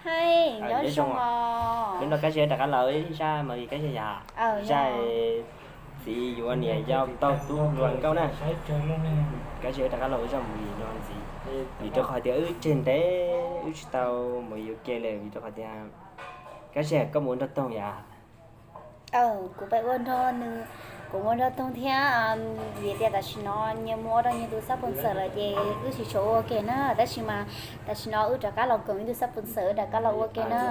Hais, nyob zoo os. Hnub no Kab Ziag rov qab los ib zaj movie Kab Ziag yom. Zaj txiv yuav niam yau taug tub hluas nkauj na. Kab Ziag rov qab los ua zaj movie no ntxiv, vim rau qhov tias wb tseg ntev wb tsis tau mus yuav ke li, vim rau qhov tias Kab Ziag koj mus ua nraug toog yom. Kuv pab ua nrog nws, kuv ua nrog toog thiab, vim tias tam sim no nyias mus ua rau nyias tus xab pos ntxawm lawm ces wb tsis tshua ua ke na, tab sis mas tam sim no wb rov qab los koom ib tug xab pos ntxawm wb rov qab los ua ke na.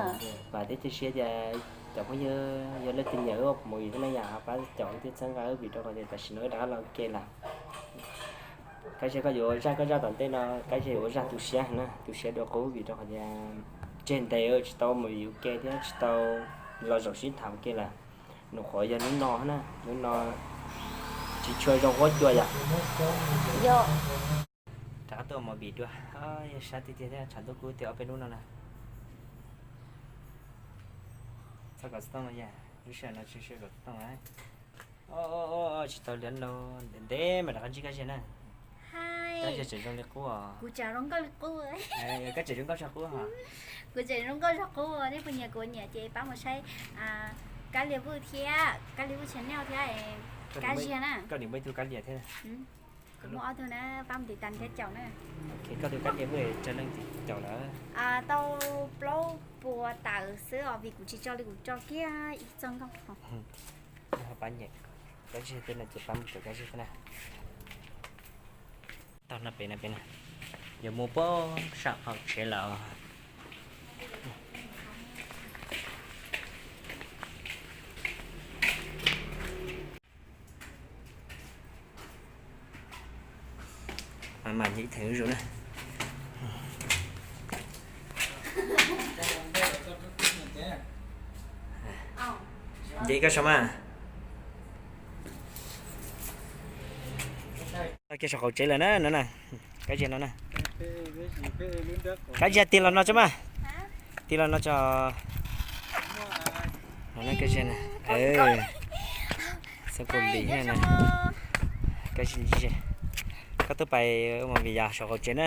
Vam thiab cia siab tias cov phooj ywg yog leej twg nyiam wb ua movie thiab na yom, ho pab caum wb thiab txhawb nqa wb, vim rau qhov tias tam sim no wb rov qab los ua ke lawm. Kab Ziag koj yuav ua zaj koj zaj tom ntej no, Kab Ziag yuav ua zaj tu siab na, tu siab dua qub, vim rau qhov tias tseg ntev tsis tau mus yuav ke thiab tsis tau los zaum sib tham ua ke lawm. Nws qhuav yog hnub no na, hnub no tsis tshua zoo huab cua yom. Rov qab tuaj mus vim dua, yog sab tiag tiag thiab tshav ntuj kub tiag ob peb hnub no na. Txhob kom xov tooj no yog, lub sij hawm no tsis kom xov tooj. Tsis tau li no, ntev ntev mas rov qab ntsib Kab Ziag na. Kab Ziag tseem zoo li qub os. Kab tseem zoo nkauj zog qub os. Kuv tseem zoo nkauj zog qub, nej phooj ywg kuv nyiam ces pab mus saib Kab Liag Vwj thiab Kab Liag Vwj channel thiab Kab Ziag na. Koj niam muaj ib tug Kab Liag thiab. Kuv muaj ob tug na, pab mus tiv tas thiab caum na. Koj tug Kab Liag Vwj tsawg leej caum lawm? Tau plaub puas tawm xwb os, vim kuv tsis tso li, kuv tso kiag ib txoj nkauj. Pab nyiam Kab Ziag thiab no ces pab mus caum Kab Ziag thiab na. Tau no pem no pem na, yuav mus puag saum hauv tsev lawm. Mas mas ib theem zuj zus na. Nce koj saum mas. Tau kiag saum qaum tsev lawm na no na. Kab Ziag no na. Kab Ziag tig los no tso mas. Tig los no tso. No na Kab Ziag na. Xab kaus lim na. Kab Ziag, koj tuaj pais mus vim yog saum qaum tsev na.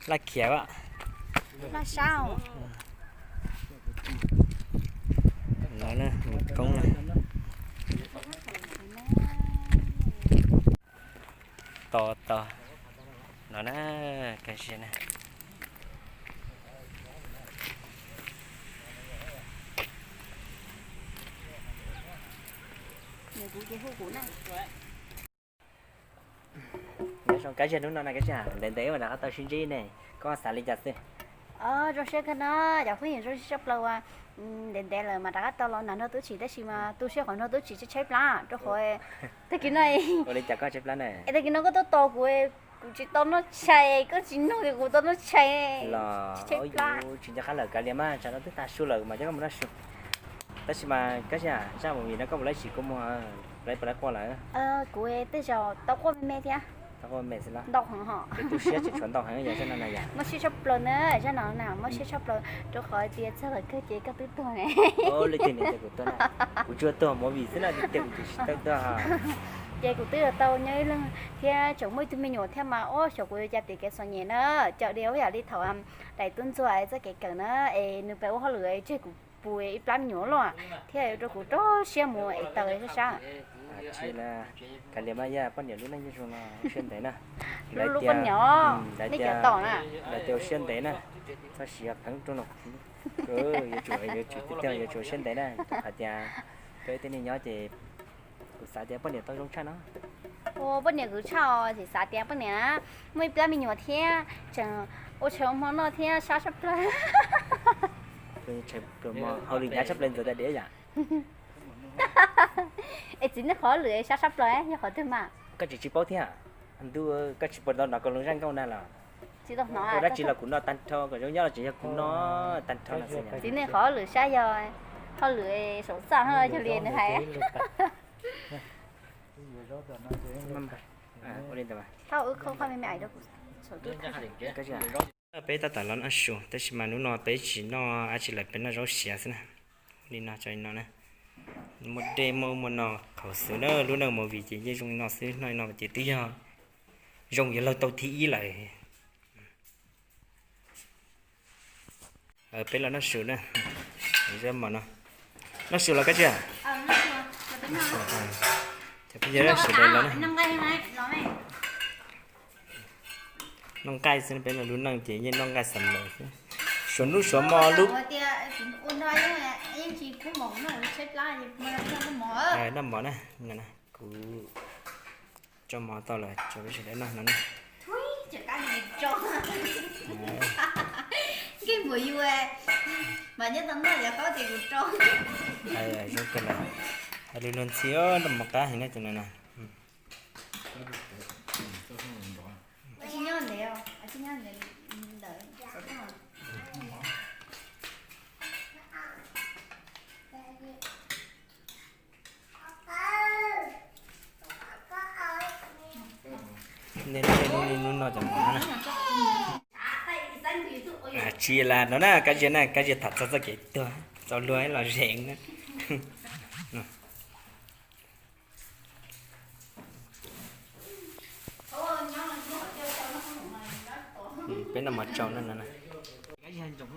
Laj khiav. Laj sab. No na, mus koob na. To to. No na, Kab Ziag na. Nyob zoo Kab Ziag, hnub no na Kab Ziag, ntev ntev mas rov qab tau sib ntsib ne, koj xav li cas xwb? Zoo siab kawg no, cov phooj ywg, zoo siab tshaj plaws uas ntev ntev lawm mas rov qab tau los nrog Tub Tshis, tab sis mas tu siab qhov nrog Tub Tshis tshaib tshaib plab rau qhov tag kis no. Ua li cas koj tshaib plab na? Es tag kis no koj tuaj tos kuv, kuv tsis tau noj tshais, koj tsis nug kuv tau noj tshais los tshaib plab. Tsis nco qab lawm, kav liam mas, tsam no twb tav su lawm mas coj koj mus noj su. Tab sis mas Kab Ziag, zaj movie no koj puas laib tsim kua muag, puas laib quaj lawm? Kuv tej zaum tau quaj me me thiab. Tau quaj me me xwb los? Ntau heev hos. Ces tu siab tseem tshuav ntau heev yog zaj no na yom? Muaj siab tshaj plaws na, zaj no na muaj siab tshaj plaws rau qhov tias txog lawm kawg ces koj twb tuag ne. Leej twg niam tias kuv tuag na? Kuv tsuas tuag movie xwb na, tiag kuv tsis tau tuag. Ces kuv twb yuav tau nyob ib leeg thiab tseem muaj ib tug me nyuam thiab mas, ua xyov kuv yuav ua cas, tim kev txom nyem na, cawm diam ua yam li thaum daim tub ntxuag txoj kev kawm na, es nws pheej ua hauj lwm tseg kuv pua ib plab me nyuam los thiab, ua rau kuv rau siab mus es taws sab sab. Tsis, kav liam mas, yog poj niam lub neej nyob zoo no ua siab ntev na. Lub poj niam, nej cov tom na, lawv tias ua siab ntev na, txhob siv pheej rau no. Yuav tsum, yuav tsum tiag tiag, yuav tsum ua siab ntev na, rau qhov tias peb tej neeg nyob ces kuv xav tias poj niam tau zoo tshaj no. Ua poj niam kuv tshaj os, ces xav tias poj niam muaj ib plab me nyuam thiab tseem ua tshais ua hmo noj thiab sab sab plaws. Hauj lwm hnyav tshaj plaws ntxuav tas diam yom. Es txiv neej qhov hauj lwm sab sab plaws yog qhov twg mas? Koj tsis tsis paub thiab. Ntuj, koj tsis pom tau hnov koj lub zaj nkauj na los? Tsis tau hnov. Ua dab tsi los kuv noj tag nrho, kom zoo nyob los tseem yog kuv noj tag nrho no xwb. Txiv neej qhov hauj lwm sab yog hauj lwm saum txaj yog li nws hais. Thauj wb qhov me me ais rau kuv. Peb tab tom los noj su, tab sis mas hnub no peb tsis noj dab tsi lawm, peb noj zaub siav xwb na. Ua li no tso li no na. Muaj dej muaj ub muaj no, qhov xwm na, lub neej movie ces yeej zoo li no xwb, noj li no ces twb yog zoo yuav lawg tau thib ib lawm. Peb los noj su na, zaub mov no. Noj su los koj tsis? Cov phooj ywg sawv daws los na. Noj nqaij xwb, peb los lub neej ces yeej noj nqaij xam lawm xwb. Suav hnub suav hmo lub. Noj mov na, kuv tso mov tau lawm tso peb sawv daws noj no na. Zoo kawg lawm. Hais lus luag ntxhi, noj mov qab heev na tus no na. Hnub no cov mov na. Tsis las no na, Kab Ziag na, Kab Ziag tham txog txoj kev tuag, txaus luag los zeem na. Peb noj mov tsau na no. Kab Ziag twb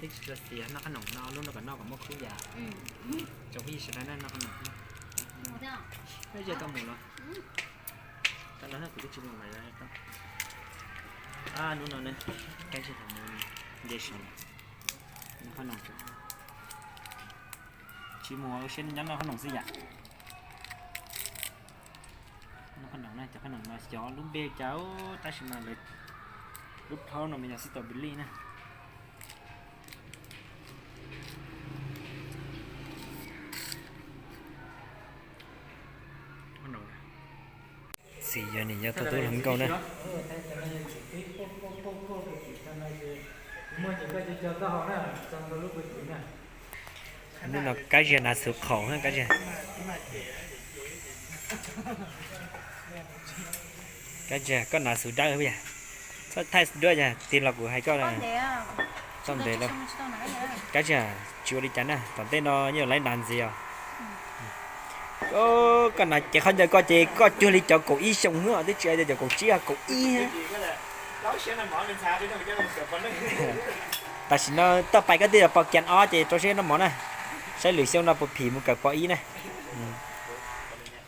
tsis tshua xiav noj qhob noom no, lub no kom noj kom muaj khub yam. Tsoom phooj ywg sawv daws noj qhob noom. Kab Ziag tau mus los? Tau los kuv twb tsis mus mas. Hnub no ne, Kab Ziag tau mus nce saum noj qhob noom. Tsis mus ua siab nyob noj qhob noom xwb yam. Noj qhob noom na, cov qhob noom no xyov lub npe cas tab sis mas lawv lub plhaub no mas yog strawberry na. Txiv yog niam yog tau tub hluas nkauj na. Hnub no Kab Ziag hnav xuv qhaum, Kab Ziag, Kab Ziag koj hnav xuv dawb yog? Txhob thaij duab yog, tig los kuv hais koj. Txhob ntes lawm. Kab Ziag, tsis ua li cas na, tom ntej no yeej yuav laib hnav ntxiv os. Koj hnav cev khaub ncaws koj ces koj cuag li cov kaum ib xyoo xwb, twb tsis hais tias cov kaum tsib, kaum ib. Tam sim no toj pais koj twb yog pos kias ob ces rau siab noj mov na, saib lwm xyoo no puas phim mus kawm pos ib na.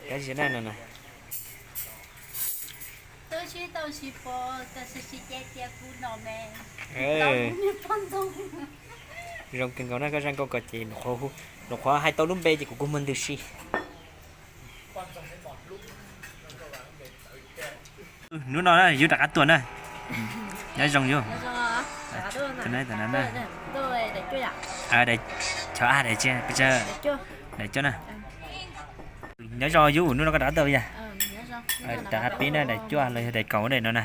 Kab Ziag na no na. Zoo kawg nkaus na, koj zaj nkauj ko ces nws qhuav hais tau lub npe ces kuv kuj muag ntws si. Hnub no yus rov qab tuaj na. Nyob zoo yus. Cov a daim, daim cuaj na. Nyob zoo yus, hnub no koj rov qab tuaj yog? Rov qab pib na, daim cuaj los yog daim kaum daim no na.